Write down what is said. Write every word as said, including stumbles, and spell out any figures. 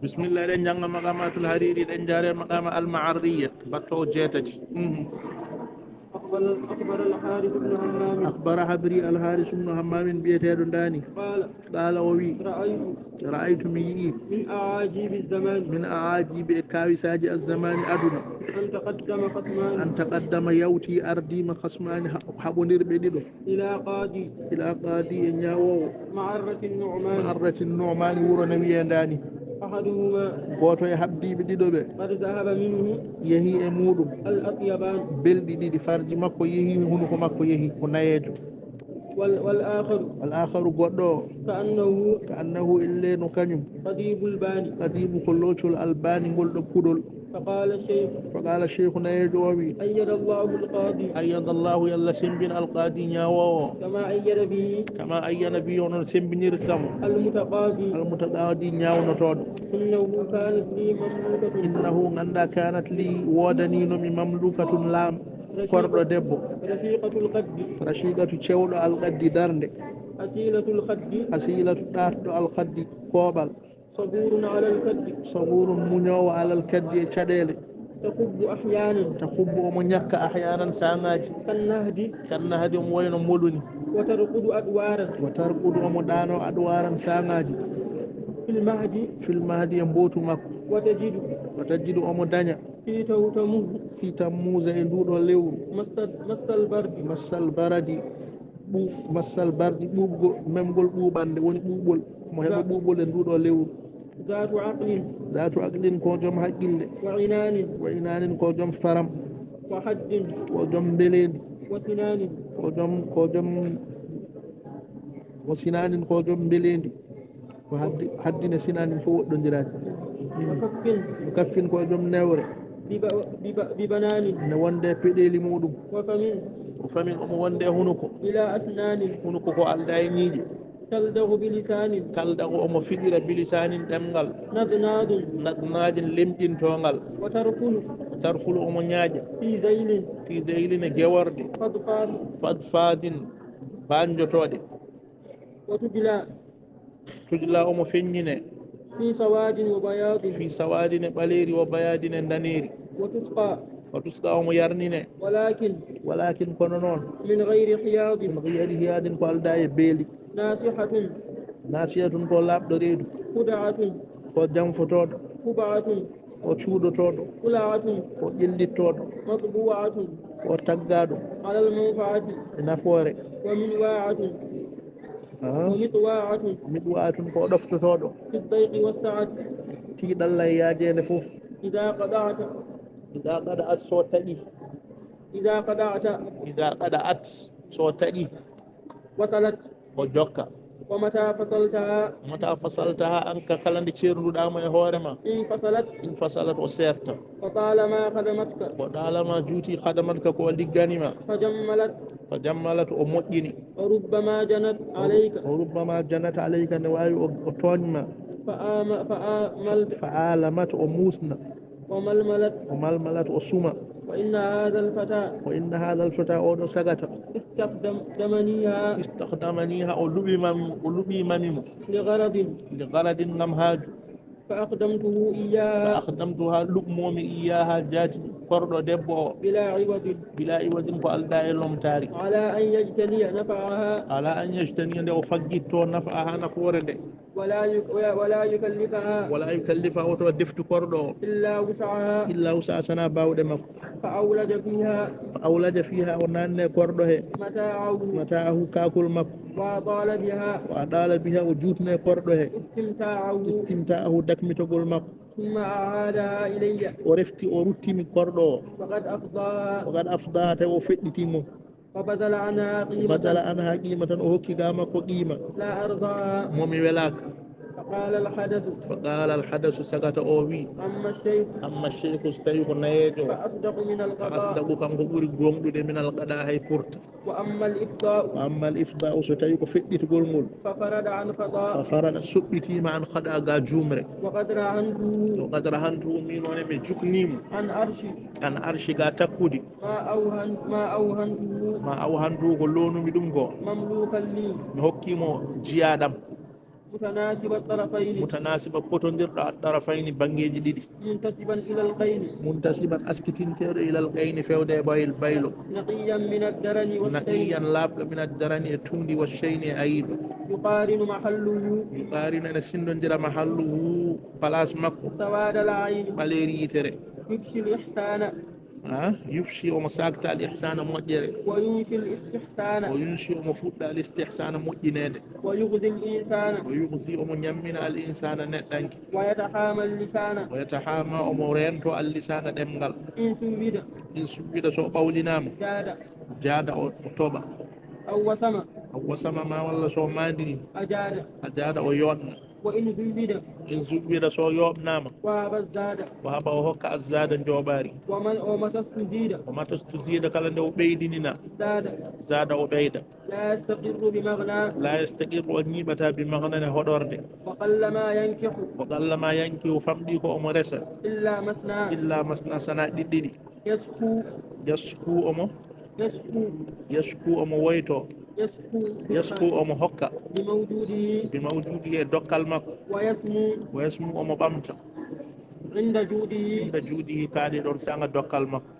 Bismillah, eɗen njannga Maqamatul Hariri, eɗen njaare maqama Al-Ma'arriya, batto jeetati. Mhm. أخبر أخبر الحارث بن همام Akhbara, habri Al-Haris ibn Hammam biyeteeɗo ndaani. قال Qaala, o wi, رأيت ra'aytu, mi yi'i, من أعاجيب الزمان min a'ajibi, e kaawisaaji, az-zamani, aduna. أن تقدم خصمان An taqaddama, yawti, ardiima, khasmani, ha-, haɓondirɓe ɗiɗo. إلى قاضي Ila qadi, e ñaawoowo. معرة النعمان Ma'arrati Nu'mani, wuro no wiyee ndaani. أحدهما Gooto e haɓdiiɓe ɗiɗo ɓe قد ذهب منه yehi e muuɗum. الأطيبان Belɗi ɗiɗi, farji makko yehi, hunuko makko yehi, ko nayeejo. وال والآخر Al-akharu, goɗɗo o, كأنه ka annahu, ille no kañum, قضيب البان qadibu, ko loocol albani ngol ɗo puɗol. فقال الشيخ Fa qala cheikhu, nayeejo o wi, أيد الله القاضي ayyada Allahu, Yalla semmbin alqadi ñaawoowo. كما أيد به Kama ayyana bi, onon semmbinirta mo المتقاضي almutaqadi, ñaawnotooɗo. إنه كانت لي مملوكة Innahu, ngannda, kanat li, woodaniino mi, mamlukatun, laam, korɗo debbo, رشيقة القد rashiqatu, cewɗo, alqaddi, darnde, أصيلة الخد asilatu, ɗaatɗo, alqaddi, kooɓal, صبور على الكد saburun, muñoowo, alal kaddi, e caɗeele. تخب أحيانا Takhubbu, omo ñakka, ahyaanan, saaŋaaji. كالنهد Kannahdi, omo wayno moloni. وترقد أدوارا Wa tarqudu, omo ɗaano, adwaran, saaŋaaji. في المهد Fil mahdi, e mbootu makko. وتجد Wa tajidu, omo daña. في توتمه Fi tammuza, e nduɗo lewru. مس مس البرد Massal baradi, ɓu-, massal bardi, ɓuuɓgo, memgol ɓuuɓande, woni ɓuuɓol. Omo heɓa ɓuuɓol e nduɗo lewru. ذات عقل Zatu aqlin, ko joom haqqille. وعنان Wa inanin, ko joom faram. وحد Ko joom mbeleendi. وسنان Ko joom, ko joom, wa sinanin, ko joom mbeleendi. Ko haddi, haddine sinanin fof woɗɗondiraani. وكف Ko kaffin, ko joom newre. بب- بب- ببنان Ne wonde peɗeeli muɗum. وفم O famin, omo wonde hunuko. بلا أسنان Hunuko ko aldaa e ñiiƴe. تلدغ بلسان Taldagu, omo fiɗira, bilisanin, ɗemngal. نضناض Nadnadin, lemɗintongal. وترفل Tarfulu, omo ñaaƴa. في ذيل Fi zaylin, e geworde. فضفاض Fadfadin, baanjotooɗe. وتجلى Tujla, omo feññine. في سواد وبياض Fi sawadin, e ɓaleeri, wa bayadin, e ndaneeri. وتسقى Wa tusqa, omo yarnine. ولكن Walakin, kono noon. من غير حياض Min gayri hiyadin, ko aldaa e beeli. ناصحة Nasiyatun, ko laaɓɗo reedu. خدعة Ko jamfotooɗo. خبعة Ko cuuɗotooɗo. قلعة Ko ƴellittooɗo. مطبوعة Ko taggaaɗo. على المنفعة E nafoore. ومنواعة Ah. ومطواعة Miɗwaatun, ko ɗoftotooɗo. في الضيق والسعة Tiiɗalla e yaajeende fof. إذا قطعت Iza qada'at, so taƴi. إذا قطعت Iza qada'at, so taƴi. وصلت O jokka. ومتى فصلتها Mata fasaltaha, an ka, kala nde ceernduɗaa mo e hoore ma. انفصلت Infasalat, o seerta. فطالما خدمتك Ko ɗaalama juuti, khadamatka, ko liggani ma. فجملت Fa jammalat, o moƴƴini. وربما جنت عليك O rubbama janat alayka, ne waawi o, o tooñ ma. فآم فآملت Fa alamat, o muusna. وململت O malmalat, o suma. وإن هذا الفتى Wa inna hadha al-fata, oɗo sagata. استخدمنيها Istakhdamaniha, o luɓi mam, o luɓi mami mo. لغرض Li gharadin, ngam haaju. فأخدمته إياها Fa akhdamtuha, luɓmomi, iyaha, jaati, korɗo debbo o. بلا عوض Bila iwadin, ko aldaa e lomtaari. على أن يجتني نفعها Ala an yajtaniya, nde o faggitto, naf'aha, nafoore nde. ولا يك- ولا يكلفها Wala yukallifa, o to deftu korɗo o. إلا وسعها Illa wusa, sana baawɗe makko. فأولج فيها Fa awlaja fiha, o nanne korɗo he. متاعه Mata'ahu, kaakol makko. وأطال بها Wa adala biha, o juutne korɗo he. استمتاعه Istimta'ahu, dakmitogol makko. ثم أعادها إلي O refti, o ruttini korɗo o. فقد أفضاها Wa qad afdaha, tawi o feɗɗiti mo. وبذل عنها Badala قيمة anha qimatan, o hokki ga makko qima. لا أرضاها Mo mi welaka. فقال الحدث Fa qala al-hadasu, sagata o wi. أما الشيخ Amma sheikhu, so tawi ko nayeejo o. فأصدق من Fa القضاء asdaqu, kanko ɓuri gonɗude, min al-qada, hay purta. وأما الإفضاء Wa amma al-ifda'u, so tawi ko feɗɗitgol ngol. ففرد عن Fa خطأ farada, soɓɓitima, an khada, ga juumre. وقد رهنته Wa qad rahantu, min one mi juknimo. عن عرشي An arshi, ga takkudi. ما أوهن ما أوهنته Ma awhantu, ko lonumi ɗum ko. مملوكا لي Mi hokkimo jiyaɗam. متناسب الطرفين. Mutanasiba potondirɗo ad-darafayni banngeeji ɗiɗi. منتسبا إلى القين. Muntasiban askitinteeɗo ilal qayni fewde e bayl baylo. نقيا من الدرن والشين. Naqiyan laaɓɗo min ad-darani e tuundi wa shayni e ayiba. يقارن محله Yuqarinu ene sinndondira mahalluhu place makko. سواد العين. Ɓaleeri yitere. يفشي الإحسان. Ha? Yufshi omo saakta al ihsana moƴƴere. وينشي الاستحسان. O yunshi omo fuɗɗa al istihsana moƴƴineede. ويغزي الإنسان. O yuxzi omo ñammina al insana neɗɗanke. ويتحامى اللسان. O yatahama omo reento al lisana ɗemngal. إن سود In suwwida so ɓawlinaama. جاد. Jaada o o toɓa. أو وسم. Aw wasama ma walla so maandini. أجاد. A jaada o yooɗna. وإن زود. In suwwida so yooɓnaama. وهب ازداد. Wa haba o hokka azzaada njooɓaari. ومن ومتى استزيد. O mata stuziida kala nde o ɓeydinina. زاد. Zaada o ɓeyda. لا يستقر بمغنى. La yastaqirru o ñiiɓata bi magnane hoɗorde. وقلما ينكح. Wa qallama yankihu famɗi ko omo resa. إلا مثنى. Illa masna sana ɗiɗɗiɗi. يشكو. Yasku omo يشكو. yasku omo woyto. يشكو. Yasku omo hokka. بموجوده. Bi mawjudi e dokkal makko. ويسمو. Wa yasmu omo ɓamta. عند جوده. Inda juuɗihi kaaɗe ɗon sanga dokkal makko.